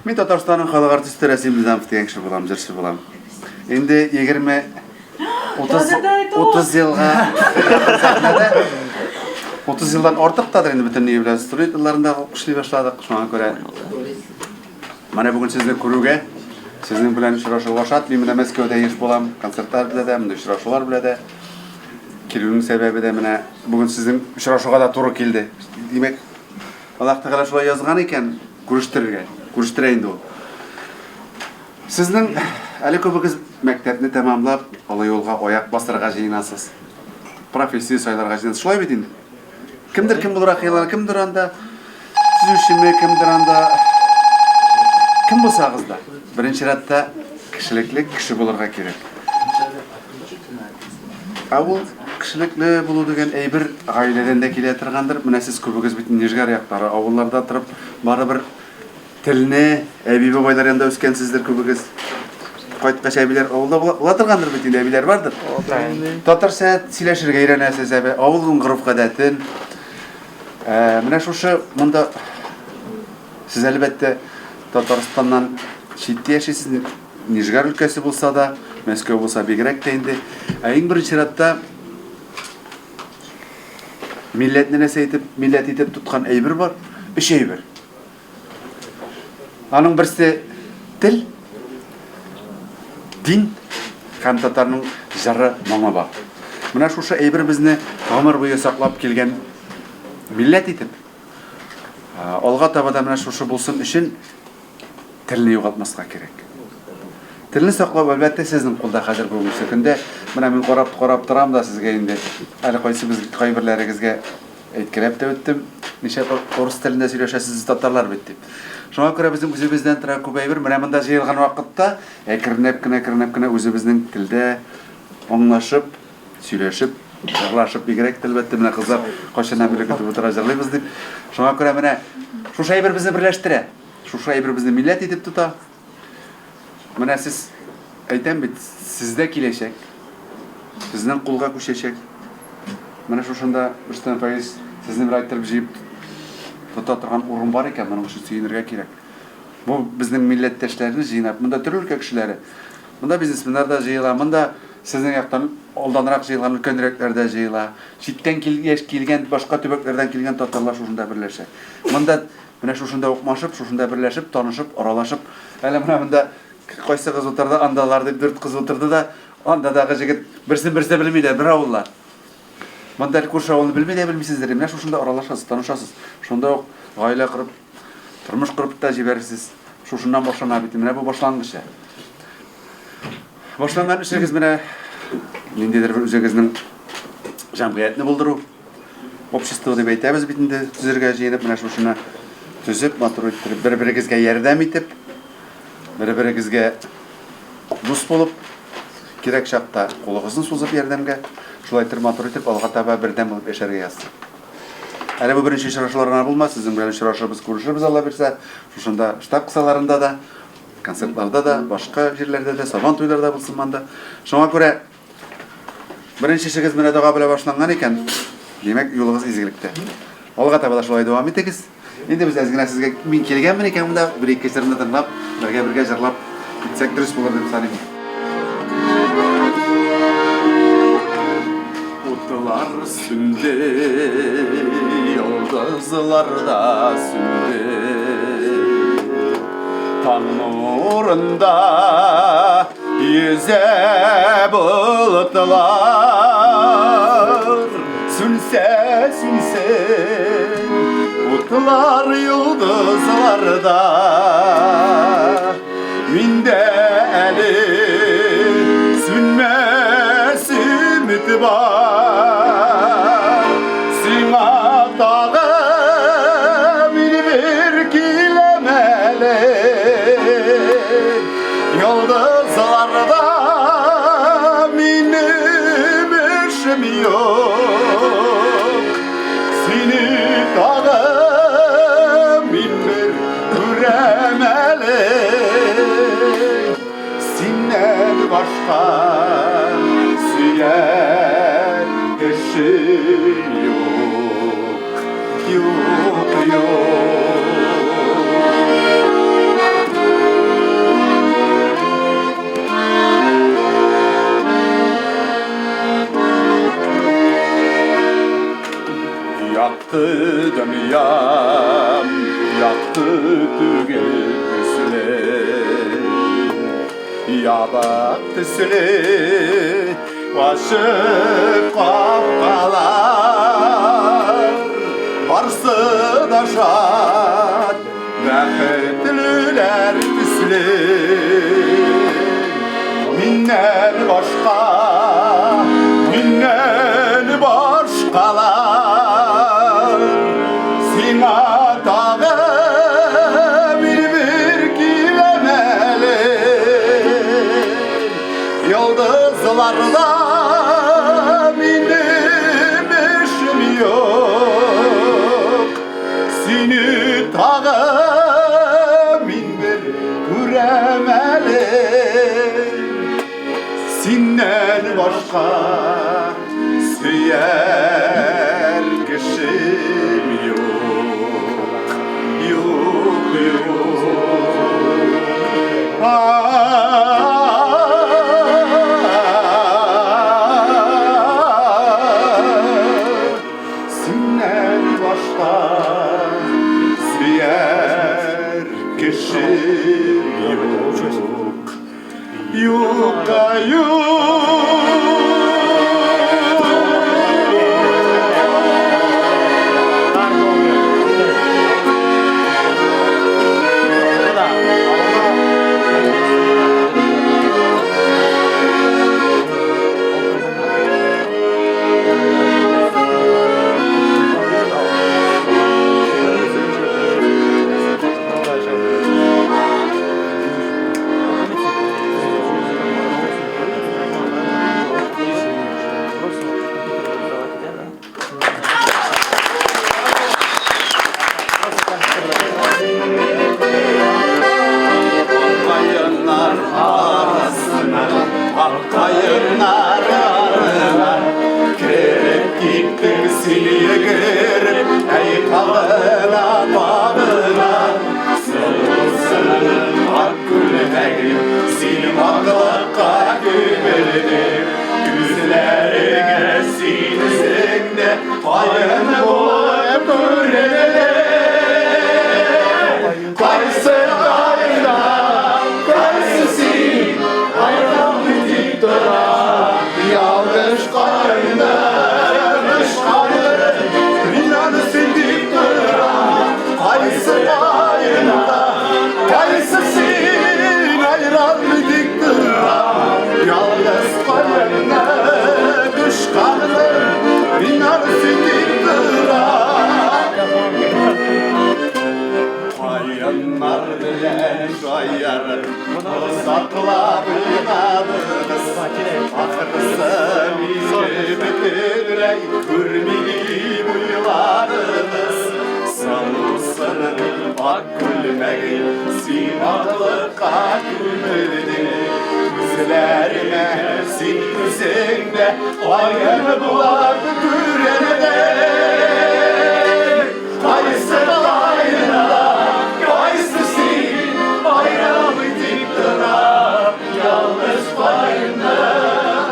Мин Татарстанның халык артисты Рәсим Низамов дигән кеше булам, җырчы булам. Инде 20 30 30 елга сәхнәдә 30 елдан артык тадыр инде бөтен белән студент елларында эшли башладык. Шуңа күрә менә бүген сезне күрүгә, сезнең белән очрашуга шат. Мин менә Мәскәүдә еш булам, концертлар белән дә, монда очрашулар белән дә. Килүнең сәбәбе дә менә бүген сезнең очрашуга да туры килде. Димәк, Аллаһ Тәгалә шулай язган икән, күрештерергә. Күрештерә инде ул. Сезнең әле күбегез мәктәпне тәмамлап, олы юлга аяк басырга җыенасыз. Профессия сайларга җыенасыз. Шулай бит инде. Кемдер кем булырга хыяллана, кемдер анда төзүчеме, кемдер анда кем булсагыз да, беренче рәттә кешелекле кеше булырга кирәк. Ә ул кешелекле булу дигән әйбер гаиләдән дә килә торгандыр. Менә сез күбегез бит Нижгар яклары, авылларда торып, барыбер телне әби-бабайлар янында үскәнсездер күбегез. Кайткач әбиләр авылда була, була торгандыр бит инде, әбиләр бардыр. Татарча сөйләшергә өйрәнәсез, әби, авылның гореф-гадәтен. Ә, менә шушы монда сез әлбәттә Татарстаннан читтә яшисез, Нижгар өлкәсе булса да, Мәскәү булса бигрәк тә инде. Ә иң беренче чиратта милләтне нәрсә итеп, милләт итеп тоткан әйбер бар, өч әйбер. Аның берсе тел, дин һәм татарның җыры, моңы бар. Менә шушы әйбер безне гомер буе саклап килгән милләт итеп, алга таба да менә шушы булсын өчен телне югалтмаска кирәк. Телне саклау, әлбәттә, сезнең кулда хәзер бүгенге көндә. Менә мин карап карап торам да сезгә инде. Әле кайсыбыз кайберләрегезгә әйткәләп тә үттем. Ничә урыс телендә сөйләшәсез, татарлар бит дип. Шуңа күрә безнең үзебездән тора күп әйбер. Менә монда җыелган вакытта әкренләп кенә, әкренләп кенә үзебезнең телдә аңлашып, сөйләшеп, җырлашып бигрәк тә әлбәттә менә кызлар кайчаннан бирле көтеп утыра җырлыйбыз дип. Шуңа күрә менә шушы әйбер безне берләштерә. Шушы әйбер безне милләт итеп тота. Менә сез әйтәм бит, сездә киләчәк. Сезнең кулга күчәчәк. Менә шушында Рөстәм Фәиз сезне бер әйттереп җыеп тота торган урын бар икән, моның өчен сөенергә кирәк. Бу безнең милләттәшләрне җыйнап, монда төрле өлкә кешеләре, монда бизнесменнар да җыела, монда сезнең яктан алданрак җыелган өлкәнрәкләр дә җыела. Читтән килгән, килгән башка төбәкләрдән килгән татарлар шушында берләшә. Монда Менә шушында укмашып, шушында берләшеп, танышып, аралашып, әле менә монда кайсы кыз утырды, андалар дип дүрт кыз утырды да, андадагы җегет берсен берсе белмиләр, бер авыллар. Монда әле күрше авылны белми дә белмисездер. Менә шушында аралашасыз, танышасыз. Шунда ук гаилә корып, тормыш корып та җибәрерсез. Шушыннан башлана бит. Менә бу башлангычы. Башланган эшегез менә ниндидер бер үзегезнең җәмгыятьне булдыру. Общество дип әйтәбез бит инде, төзергә җыенып, менә шушыны төзеп, матур иттереп, бер-берегезгә ярдәм итеп, бер-берегезгә дус булып, кирәк чакта кулыгызны сузып ярдәмгә, шулай итеп матур итеп алга таба бердәм булып яшәргә язсын. Әле бу беренче очрашулар гына булмас, сезнең белән очрашырбыз, күрешербез, Алла бирсә, шушында штаб кысаларында да, концертларда да, башка җирләрдә дә, сабан туйларда булсын монда. Шуңа күрә Беренче эшегез менә дога белән башланган икән, димәк, юлыгыз изгелектә. Алга таба да шулай дәвам итегез. Инде без әз генә сезгә мин килгәнмен икән монда, бер-ике җырны тыңлап, бергә-бергә җырлап китсәк дөрес булыр дип саныйм. Утлар сүнде, йолдызлар да сүнде. Таң нурында Йөзә болытлар, сүнсә сүнсен, утлар йолдызларда. Миндә әле сүнмәс өмет бар. Сиңа тагы мин бер киләм әле. Йолдызларда минем эшем юк. Сине тагы мин бер күрәм әле. Синнән башка сөяр кешем юк, юк, юк. Ябык төсле ачык капкалар. Барсы да шат, бәхетлеләр төсле. Миннән башка, миннән башкалар. Сиңа тагы мин бер киләм әле. Йолдызларда минем эшем юк. Сине тагы мин бер күрәм әле. Синнән башка сөяр кешем юк, юк, юк. Синнән башка сөяр кешем юк. Юкка юк. Каеннар арасына, ак каеннар арасына кереп киттең син йөгереп, әй кабына, кабына. Сылусының ак күлмәге, син аклыкка күмелдең. Күзләреңә син үзең дә каен булып күренде. Кайсы кайда, кайсы син, айран дип тора. Ялгыш кайда, тышканы, мин аны син дип торам. Кайсы кайда, кайсы син, айран дип торам. Ялгыз кайда, тышканы, мин аны син дип торам. Каеннар белән шаярып, озаклап уйнадыгыз. Ахырысы мине бөтенләй күрми дип уйладыгыз. Сылусының ак күлмәге, син аклыкка күмелдең. Күзләреңә син үзең дә каен булып күренде. Кайсы кайда, кайсы син, айран дип тора. Ялгыз кайны,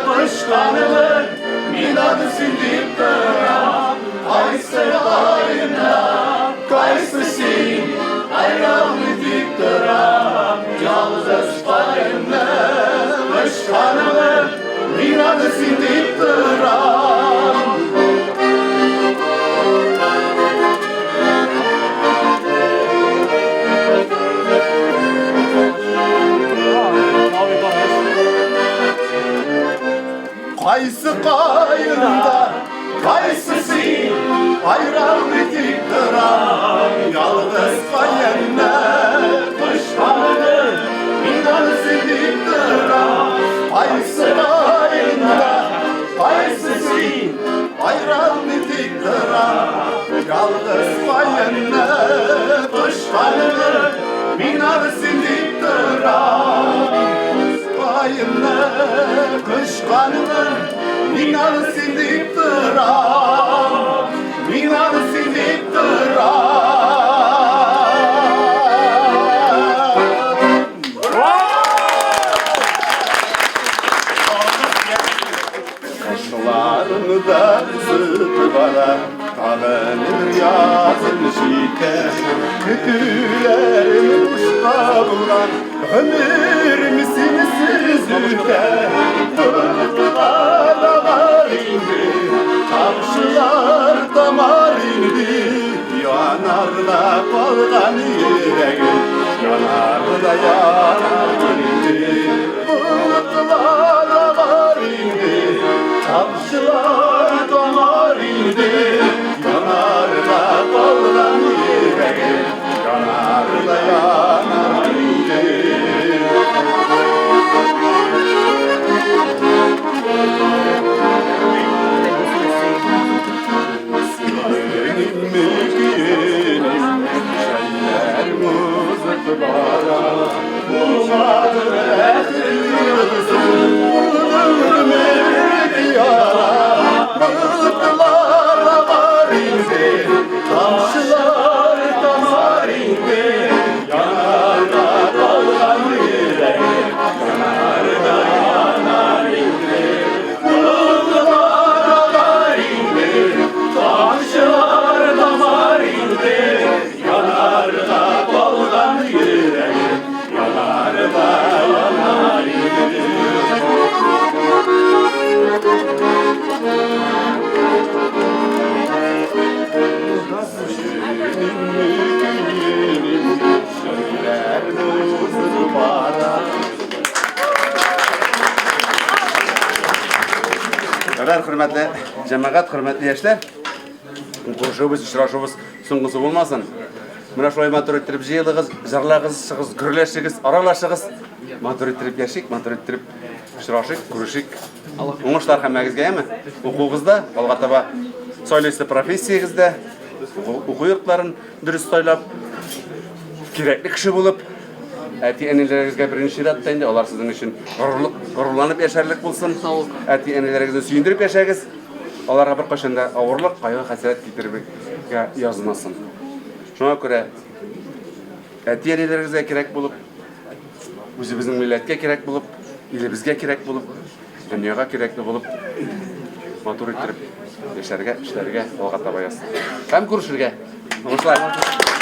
тышканымын, мин аны син дип торам. Кайсы кайда, кайсы син, айран дип торам. Ялгыз кайны, тышканымын, мин аны син дип торам. Кайсы кайында, кайсы син, айран дип торам. Ялгыз каенны, тышканымын, мин аны син дип торам. Кайсы кайында, кайсы син, айран дип торам. Ялгыз каенны, тышканымын, мин аны син дип торам. Каенны, кычканымын, мин аны син дип торам. Мин аны син дип торам. Кышларны да өзеп бара, тагын бер язым җитә. Көтүләрем бушка булган, гомерем сине Эзсез үтә, Болытлар агар инде, Тамчылар тамар инде, Янар да калган йөрәгем, Янар да янар инде. Болытлар агар инде, Тамчылар тамар инде, Янар да калган йөрәгем, Янар да янар инде. Тамчылар тамар инде, Янарда калган йөрәгем, Янарда яnar инде. Болытлар агар инде, Тамчылар тамар инде, Янарда калган йөрәгем, Янарда яnar инде. Ярар, хөрмәтле җәмәгать, хөрмәтле яшьләр. Күрешүебез, очрашуыбыз соңгысы булмасын. Менә шулай матур иттереп җыелыгыз, җырлагыз, чыгыз, гөрләшегез, аралашыгыз. Матур иттереп яшик, матур иттереп очрашыйк, күрешик. Уңышлар һәммәгезгә, яме? Укуыгызда, алга таба сайлыйсы профессиягездә, уку йортларын дөрес сайлап, кирәкле кеше булып, әти-әниләрегезгә беренче чиратта инде алар сезнең өчен горурлык, горурланып яшәрлек булсын. Әти-әниләрегезне сөендереп яшәгез. Аларга беркайчан да авырлык, кайгы-хәсрәт китерергә язмасын. Шуңа күрә әти-әниләрегезгә кирәк булып, үзебезнең милләткә кирәк булып, илебезгә кирәк булып, дөньяга кирәкле булып, матур иттереп яшәргә, эшләргә алга таба язсын. Һәм күрешергә. Уңышлар!